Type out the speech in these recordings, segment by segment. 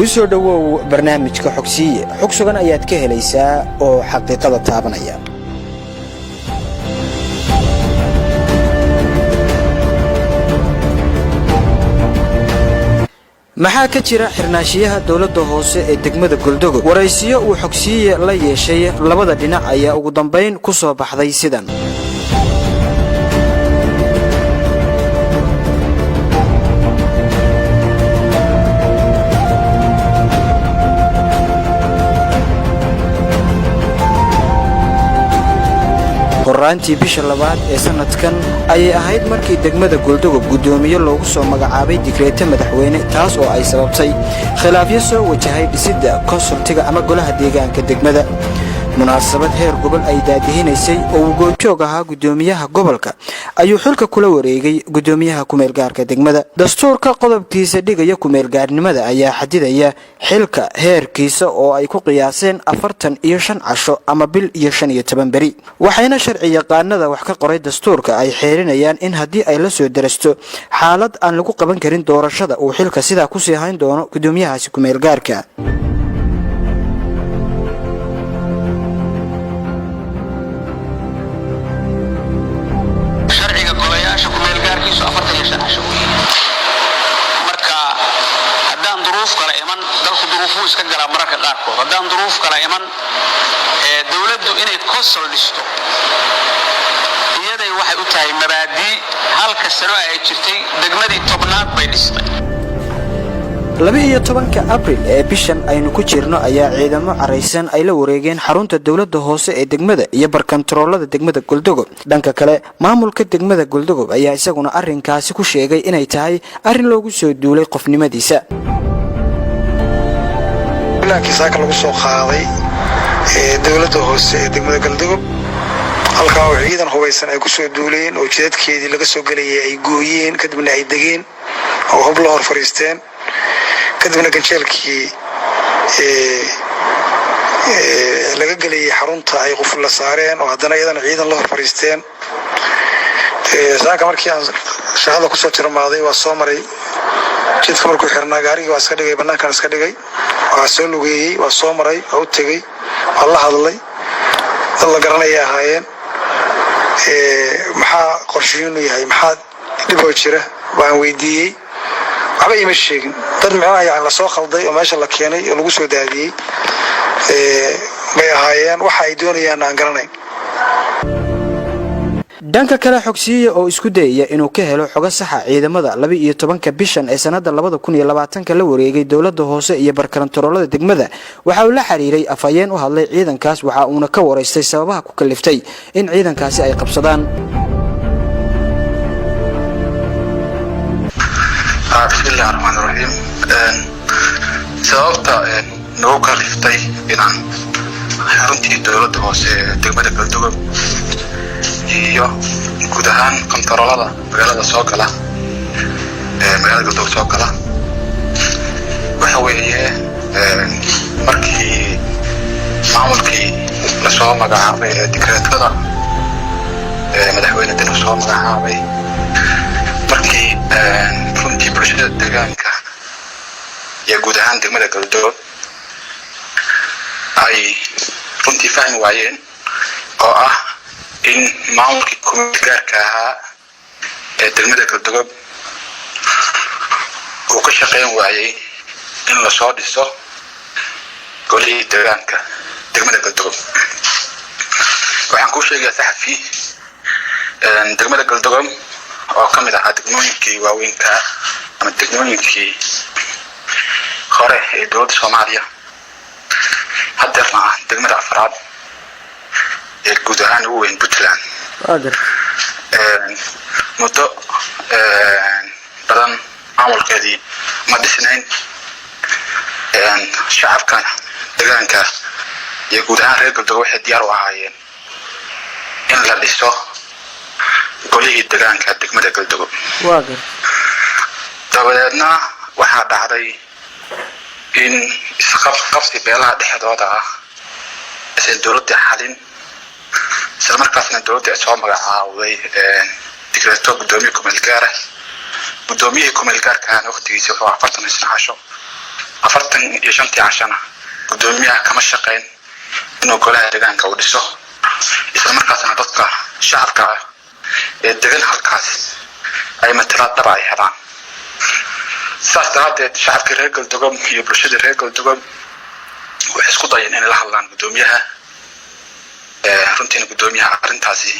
Ku soo dhowow barnaamijka Xogsiiye. Xog sugan ayaad ka helaysaa oo xaqiiqada taabanaya. Maxaa ka jira xirnaashiyaha dowladda hoose ee degmada Goldogob? Waraysiyo uu Xogsiiye la yeeshay labada dhinac ayaa ugu dambayn ku soo baxday sidan. Horaantii bisha labaad ee sanadkan ayay ahayd markii degmada Goldogob guddoomiye loogu soo magacaabay digreete madaxweyne, taas oo ay sababtay khilaafyo soo wajahay dhisidda konsultiga ama golaha deegaanka degmada. Munaasabad heer gobol ay daadihinaysay oo uu goobjoog ahaa guddoomiyaha gobolka ayuu xilka kula wareegay guddoomiyaha kumeelgaarka degmada. Dastuurka qodobkiisa dhigaya kumeelgaarnimada ayaa xadidaya xilka heerkiisa oo ay ku qiyaaseen 45 casho ama bil iyo 15 beri, waxayna sharci yaqaanada wax ka qoray dastuurka ay xeerinayaan in haddii ay la soo darasto xaalad aan lagu qaban karin doorashada, uu xilka sidaa kusii hayn doono guddoomiyahaasi kumeelgaarka. Sharciga golayaasha kumeelgaarkiisu 45 casho weeye. Marka haddaan duruuf kala iman, dalku duruufuu iska galaa mararka qaarkood, haddaan duruuf kala iman, dowladdu inay kosol dhisto iyaday waxay u tahay mabaadii. Halka sano ay jirtay degmadii 10aad bay dhistay. 12-ka Abril ee bishan aynu ku jirno ayaa ciidamo caraysan ay la wareegeen xarunta dowladda hoose ee degmada iyo barkantaroolada degmada Goldogob. Dhanka kale, maamulka degmada Goldogob ayaa isaguna arrinkaasi ku sheegay inay tahay arrin loogu soo duulay qofnimadiisa. Bilaankii saaka lagu soo qaaday ee dowladda hoose ee degmada Galdogob, halkaa oo ciidan hubaysan ay ku soo duuleen oo jidadkeedii laga soo gelayay ay gooyeen, kadibna ay degeen oo hub la hor fadhiisteen, kadibna ganjeelkii laga gelayay xarunta ay quful la saareen oo haddana iyadana ciidan la hor fadhiisteen. Saaka markii aan shaqada kusoo tirmaaday waa soo maray jidka markuu xirnaa. Gaarigii waa iska dhigay, banaankaan iska dhigay, waa soo lugeeyey, waa soo maray, waa u tegey, waa la hadlay. Dad la garanayay ahaayeen. Maxaa qorshihiinu yahay, maxaa dhiboo jira baan weydiiyey. Waxba iima sheegin. Dad micnaha yani lasoo khalday oo meesha la keenay oo lagu soo daadiyey bay ahaayeen. Waxa ay doonayaan aan garanayn. Dhanka kale, Xogsiiya oo isku dayaya inuu ka helo xogo saxa ciidamada 12-ka bishan ee sanada 2020-ka la wareegay dowladda hoose iyo barkarantaroolada degmada, waxa uu la xiriiray afhayeen u hadlay ciidankaas, waxa uuna ka waraystay sababaha ku kaliftay in ciidankaasi ay qabsadaan. Bismillahi raxmaan raxiim. Sababta nagu kaliftay inaan xaruntii dowladda hoose ee degmada Galdogob iyo guud ahaan kontaroolada magaalada soo gala ee magaalada Galdogob soo gala waxa weeye, markii maamulkii lasoo magacaabay ee dikreetada madaxweyne Deni soo magacaabay, markii runtii bulshada deegaanka iyo guud ahaan degmada Galdogob ay runtii fahmi waayeen oo ah in maamulkii kumeel gaarka ahaa ee degmada Galdogob uu ka shaqayn waayey in lasoo dhiso golihii deegaanka degmada Galdogob. Waxaan kuu sheegayaa, saxafi, degmada Galdogob oo ka mid ahaa degmooyinkii waaweynka ama degmooyinkii hore ee dowladda Soomaaliya, haddeerna ah degmada afraad ee guud ahaan ugu weyn Puntland, muddo badan maamulkeedii ma dhisnayn. Shacabka deegaanka iyo guud ahaan reer Galdogob waxay diyaar u ahaayeen in la dhiso golihii deegaanka degmada Galdogob. Dabadeedna waxaa dhacday in isqabqabsi beelaha dhexdooda ah aysan dowladda xalin, isla markaasna dowladda ay soo magacaawday digreeto guddoomiye kumeel gaara. Guddoomiyihii kumeel gaarkaana waqtigiisa wuxuu 45 casho. 45-tii cashana guddoomiyaha kama shaqeyn inuu golaha deegaanka u dhiso, isla markaasna dadka shacabka ah ee degan halkaas ay matalaad dhaba ay helaan. Sidaas daraaddeed, shacabkii reer Galdogob iyo bulshadii reer Galdogob waxay isku dayeen inay la hadlaan guddoomiyaha. Runtiina guddoomiyaha arrintaasi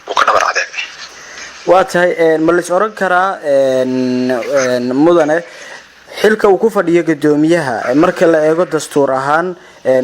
uu ka dhabar adeegay. Waa tahay. Ma lais oran karaa, mudane, xilka uu ku fadhiyo guddoomiyaha, marka la eego dastuur ahaan,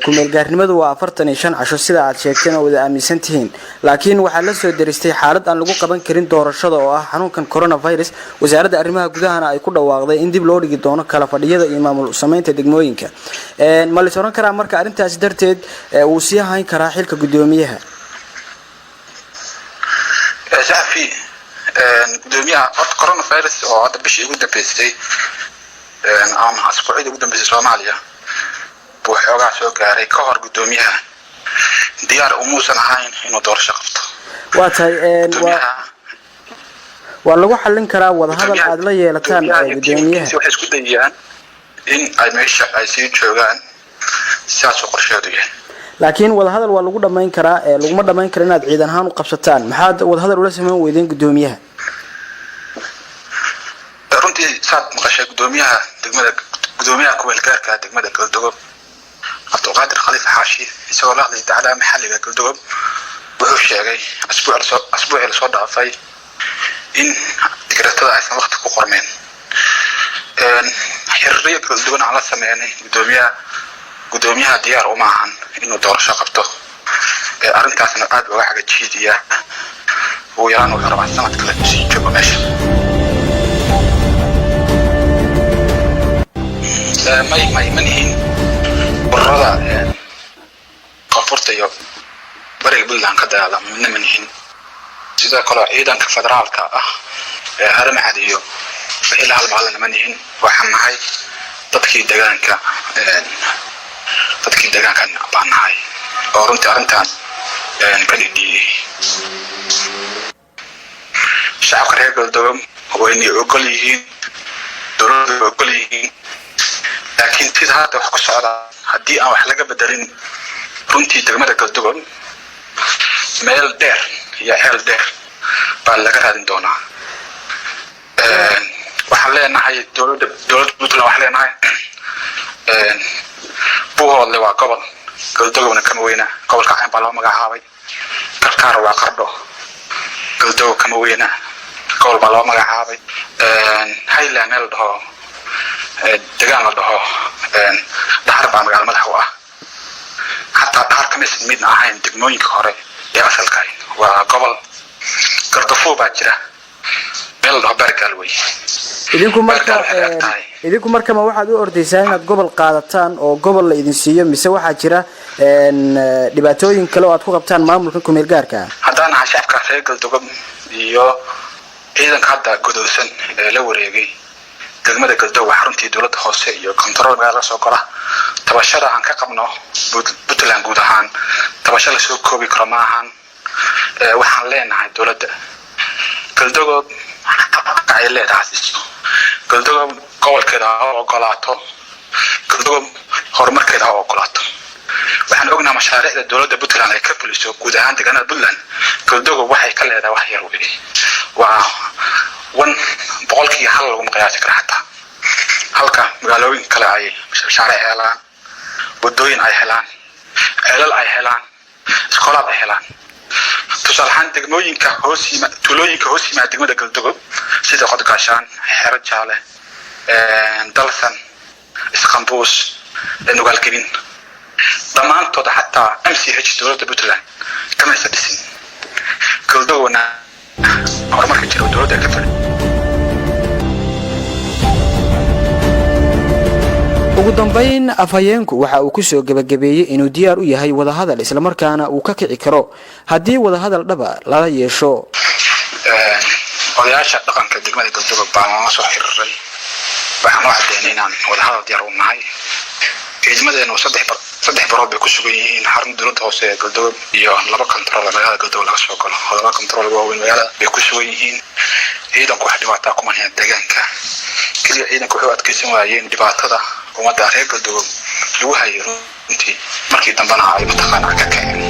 ku-meelgaarnimadu waa 45 casho, sida aad sheegteen oo wada aaminsan tihiin, laakiin waxaa la soo deristay xaalad aan lagu qaban karin doorashada oo ah xanuunkan coronavirus, Wasaaradda Arrimaha Gudahana ay ku dhawaaqday in dib loo dhigi doono kala fadhiyada iyo maamul sameynta degmooyinka? Ma lais oran karaa marka arrintaasi darteed wuu sii hayn karaa xilka guddoomiyaha? Saxafi, gudoomiyaha horta coronavirus oo hadda bishii ugu dambeysay ama asbuucyadii ugu dambeysay Soomaaliya buu xoogaa soo gaaray. Ka hor guddoomiyaha diyaar umuusan ahayn inuu doorasho qabto. Waa tahay. Waa lagu xallin karaa wadahadal aada la yeelataan guddoomiyaha? Waxay isku dayayaan in ay meesha ay sii joogaan, sidaasuu qorsheedu yahay. Laakiin wadahadal waa lagu dhamayn karaa, laguma dhamayn kara inaad ciidan ahaan u qabsataan. Maxaad wadahadal ula sameyn weydeen guddoomiyaha? Runtii, saad maqashay, guddoomiyaha degmada, guddoomiyaha ku-meelgaarka degmada Galdogob, Cabdulqaadir Khaliif Xaashi, isagoo la hadlay idaacadaha maxalliga Galdogob, wuxuu sheegay asbuucii lasoo dhaafay in digreetada aysan waqti ku qormeen. Xiriiryo kala duwan aan la sameynay guddoomiyaha, diyaar uma ahan inuu doorasho qabto. Arrintaasna aad uga xagajiidiya. Ugu yaraan wuxuu rabaa sanad kale inuu sii joogo meesha. May, ma nihin ururada koonfurta iyo bariga Puntland ka dagaalama, midna ma nihin. Sidoo kale ciidanka federaalka ah ee Haramcad iyo wixii la halmaalana ma nihin. Waxaan nahay dadkii deegaanka, dadkii deegaankan baan nahay oo runtii arrintan ka dhidhiiyey. Shacabka reer Galdogob waynay ogol yihiin, dowladda way ogol yihiin, laakiin sida hadda wax ku socdaa, haddii aan wax laga bedelin, runtii degmada Galdogob meel dheer iyo xeel dheer baa laga raadin doonaa. Waxaan leenahay dowladda Puntland, waxaan leenahay Buuhoodle waa gobol, Galdogobna kama weyna. Gobolka Cayn baa loo magacaabay. Karkaar waa Qardho, Galdogob kama weyna, gobol baa loo magacaabay. Highland meel la dhaho, degaan la dhaho Dhahar baa magaalo madax u ah. Xataa Dhahar kamaysan midna ahayn degmooyinka hore ee asalka ahayn, waa gobol. Gardafuu baa jira, meel la dhaho Baargaal wey. Idinku marka Baargaal waxay eg tahay. Idinku marka ma waxaad u ordaysaan inaad gobol qaadataan oo gobol la idin siiyo, mise waxaa jira dhibaatooyin kale oo aad ku qabtaan maamulka kumeel gaarka ah? Haddaan ahay shacabka reer Galdogob iyo ciidanka hadda godowsan ee la wareegay degmada Galdogob, xaruntii dowladda hoose iyo kontarool magaalada soo gola, tabashada aan ka qabno Puntland guud ahaan tabasho lasoo koobi karo ma ahan. Waxaan leenahay dowladda Galdogob xaqa ay leedahay siiso Galdogob, gobolkeeda ha ogolaato, Galdogob horumarkeeda ha ogolaato. Waxaan ognahay mashaariicda dowladda Puntland ay ka fuliso guud ahaan deegaanada Puntland, Galdogob waxay ka leedahay wax yar wey, waa 1% laguma qiyaasi kara xataa, halka magaalooyin kale ay mashaariic helaan, wadooyin ay helaan, ceelal ay helaan, iskoolaad ay helaan. Tusaale ahaan, degmooyinka hoos yima, tuulooyinka hoos yimaada degmada Galdogob, sida Qodgaashaan, Xero Jaale, Dalsan, Isqambuus, Nugaalgelin, dhammaantooda xataa MCH dowladda Puntland kamaysa dhisin. Galdogobna horumarka jira oo dowladda ka fuli. Ugu dambayn, afhayeenku waxa uu kusoo gebagabeeyey inuu diyaar u yahay wadahadal, islamarkaana uu ka kici karo haddii wadahadal dhaba lala yeesho. Odayaasha dhaqanka degmada Galdogob baa nala soo xiriiray. Waxaan u caddeynay inaan wadahadal diyaar u nahay. Ciidamadeenu saddex barood bay ku sugan yihiin: xarunta dowladda hoose ee Galdogob iyo laba kontarool ee magaalada Galdogob laga soo galo, oo laba kontarool waaweyn magaalada bay ku sugan yihiin. Ciidanku wax dhibaataa kuma hayn deegaanka. Keliya ciidanku wuxuu adkeysan waayeen dhibaatada Ummadda reer Galdogob lagu hayay runtii, markii dambena ay mataqaanaa ka kaceen.